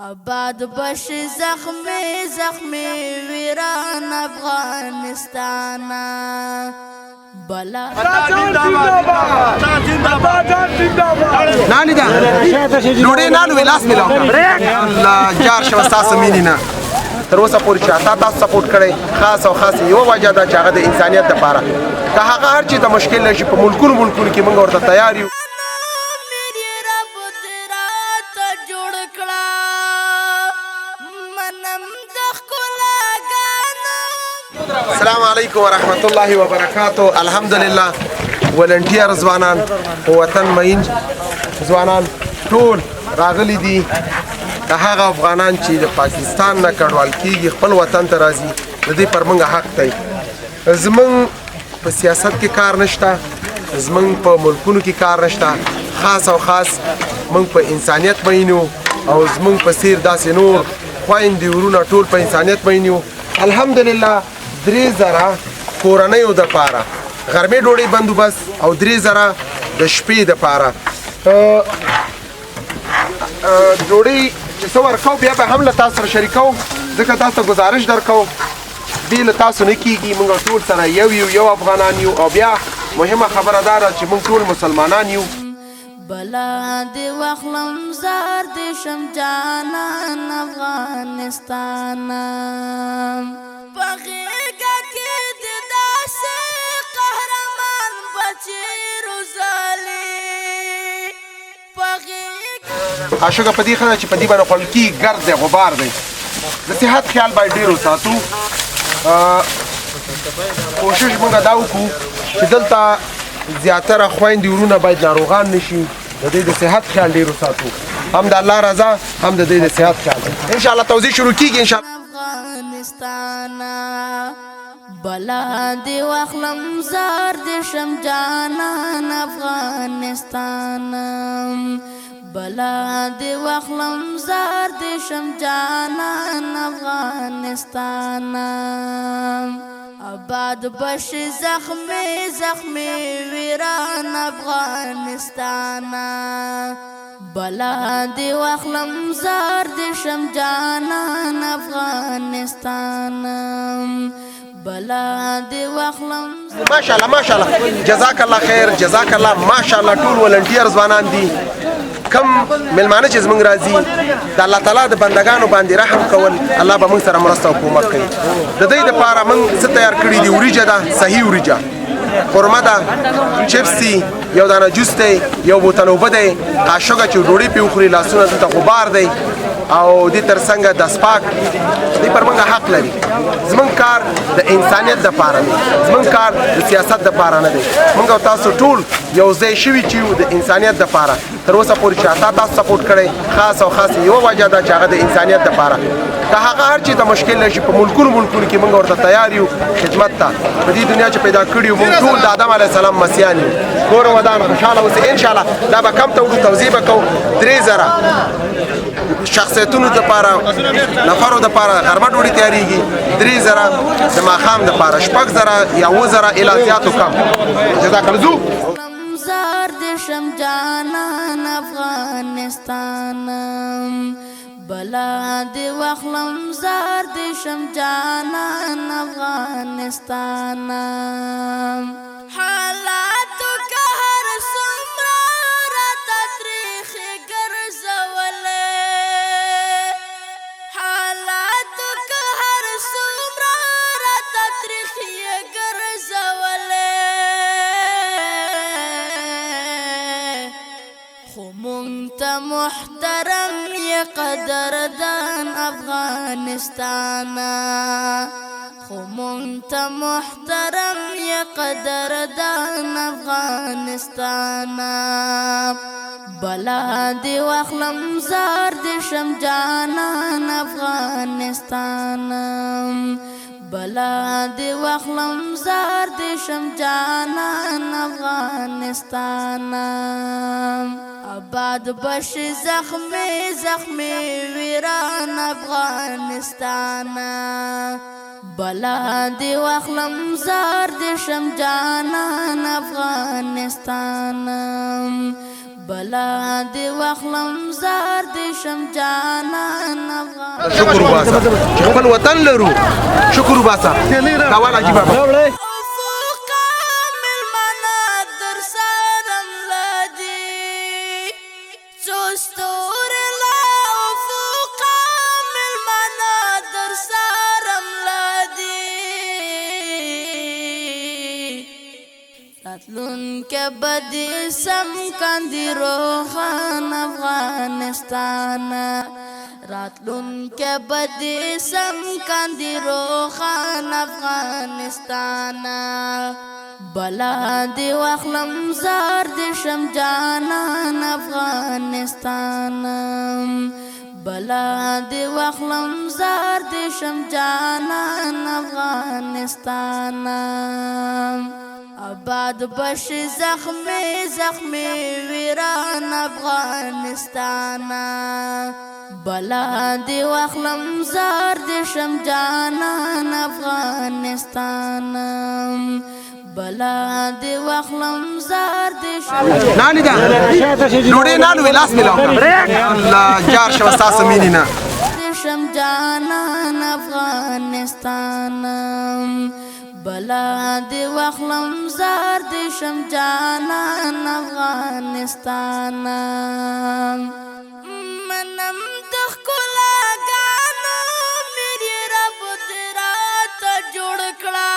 آباد بش زخمی زخمی ویران افغانستان بلا نانی دا ډوډۍ نان وی لاس ملاو الله جار شوه ستاسو مینې نه تر اوسه پورې چې تا تاسو سپورټ کړی، خاص او خاص یوه وجه ده چې هغه د انسانیت دپاره، که هغه هر چېرته مشکل نه شي په ملکونو ملکونو کې موږ ورته تیار یو. السلام علیکم ورحمت الله وبرکاتو. الحمدلله ولنټیر ځوانان، په وطن مین ځوانان ټول راغلي دي. د هغه افغانان چې د پاکستان نه کډوال کیږي خپل وطن ته راځي، د دې پر موږ حق دی. زمونږ په سیاست کې کار نشته، زمونږ په ملکونو کې کار نشته، خاص او خاص موږ په انسانیت مین یو او زمونږ په څیر داسې نور خویندې ورونه ټول په انسانیت مین یو. الحمدلله 3000 کورنیو دپاره غرمې ډوډۍ بندوبست او 3000 د شپې دپاره ډوډۍ چې څه ورکوو بیا به هم له تاسو سره شریکوو، ځکه تاسو ته ګزارش درکوو. بې له تاسو نه کېږي، موږ ټول سره یو یو، یو افغانان یو. او بیا مهمه خبره دا ده چې موږ ټول مسلمانان یو. بلا دی واخلم زار دی شم جانان افغانستان، په غېږه کې د داسې قهرمان بچي روزلي. قاشوګه په دې ښه ده چې په دې باندې خوړل کېږي، ګرد دی، غبار دی. د صحت خیال باید ډېر وساتو. کوشش موږ دا وکړو چې دلته زیاتره خویندې ورونه باید ناروغان نشي، د دې د صحت خیال ډېر وساتو، هم د الله رضا هم د دې د صحت خیال. انشاءالله توزیع شروع کېږي انشاءالله. افغانستان بلا دی واخلم زار دی شم جانان افغانستان، بلا دی واخلم زار دی شم جانان افغانستان. آباد بش زخمی زخمی ویران افغانستان، بلا دی واخلم زار دی شم جانان افغانستان، بلا دی واخلم. ماشاءالله ماشاءالله، جزاک الله خیر، جزاک الله. ماشاءالله ټول ولنټیر ځوانان دي. کم میلمانه چې زمونږ راځي د الله تعالی د بندگانو باندې رحم کول، الله به موږ سره مرسته او کومک کوي. د دې لپاره موږ څه تیار کړي دي؟ وریجه ده، صحیح وریجه، خرما ده، چپس دي، یو دانه جوس دی، یو بوتل اوبه دی، قاشوګه چې ډوډۍ پرې وخوري، لاسونه دلته غبار دی، او دې تر څنګه دسپاک دې پر موږ حق لري. زمونږ کار د انسانیت دپاره دی، زمونږ کار د سیاست دپاره نه دی. موږ او تاسو ټول یو ځای شوي چې یو د انسانیت دپاره. تر اوسه پورې چې تا تاسو سپورټ کړی، خاص او خاص یوه وجه ده چې هغه د انسانیت دپاره، که هغه هر چېرته مشکل نه شي په ملکونو ملکونو کې موږ ورته تیار یو خدمت ته. په دې دنیا چې پیدا کړي یو موږ ټول د آدم علیه السلام مسیان یو. کور ودان، خوشحاله اوسئ. انشاءالله دا به کم ته وړو، توزیع به کوو. 3000 شخصیتونو دپاره، نفرو دپاره غرمه ډوډۍ تیارېږي، 3000 د ماښام دپاره، 6000 یا 7000 الی زیاتو کم. جزاک الله. ځو زار دی شم جانان افغانستان، بلا دی واخلم زار دی شم جانان افغانستان. حالاتو که هر څومره راته تریخې ګرځولې، حالاتو که هر څومره راته تریخې ګرځولې، خو مونږ ته محترم یې قدردان افغانستان، خو مونږ ته محترم یې قدردان افغانستان. بلا دی واخلم زار دی شم جانان افغانستان، بلا دی واخلم زار دی شم جانان افغانستان. آباد بش زخمی زخمی ویران افغانستان، بلا دی واخلم زار دی شم جانان افغانستان، بلا دی واخلم زار دی شم جانان. شکر وباسه چې خپل وطن لرو، شکر وباسه. دا والا عجیب بابا. راتلونکې به دې سم کاندي روښان افغانستان، راتلونکې به دې سم کاندي روښان افغانستان. بلا دې واخلم زار دې شم جانان افغانستان، بلا دې واخلم زار دې شم جانان افغانستان. آباد بشي زخمي زخمي ویران افغانستان، بلا دې واخلم زار دې شم جانان افغانستان، بلا دې واخلم زار دې شم. نانی دا ډوډۍ نان وی لاس ملاو الله جار شو تاسو مینې نه شم جانان افغانستان، بلا دې واخلم زار دې شم جانان افغانستان. منم د ښکلاګانو میرې رب دې راته جوړ کړه،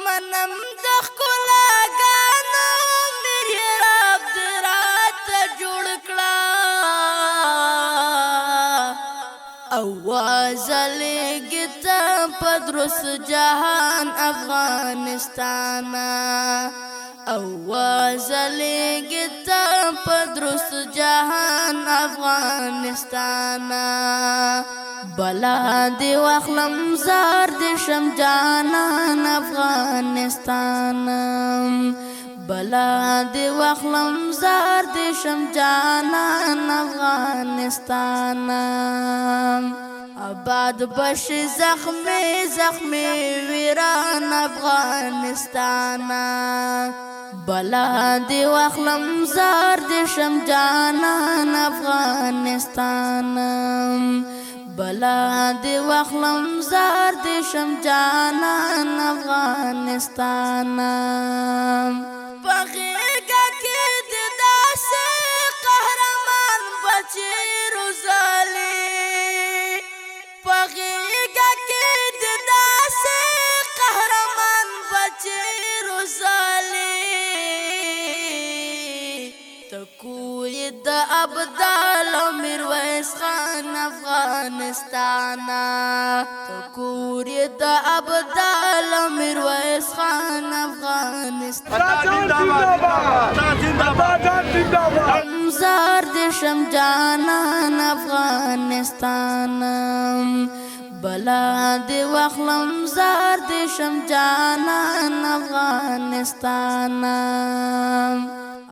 منم د ښکلاګانو میرې رب دې راته جوړ کړه. اواز لګتا پدرس جهان افغانستان، اواز لګتا پدرس جهان افغانستان. بلا دې واخلم زار دې شم جانان افغانستان، بلا دې واخلم زار دې شم جانان افغانستان. آباد بشي زخمي زخمي ویران افغانستان، بلا دې واخلم زار دې شم جانان افغانستان، بلا دې واخلم زار دې شم جانان افغانستان. په غېږه کې د داسې قهرمان بچي روزلي، په غېږه کې د داسې قهرمان بچي روزلي. ته کوی د ابدال او میرویس خان افغانستان، ته کوی د ابدال او میرویس خان افغانستان. زار دې شم جانان افغانستان، بلا دې واخلم زار دې شم جانان افغانستان.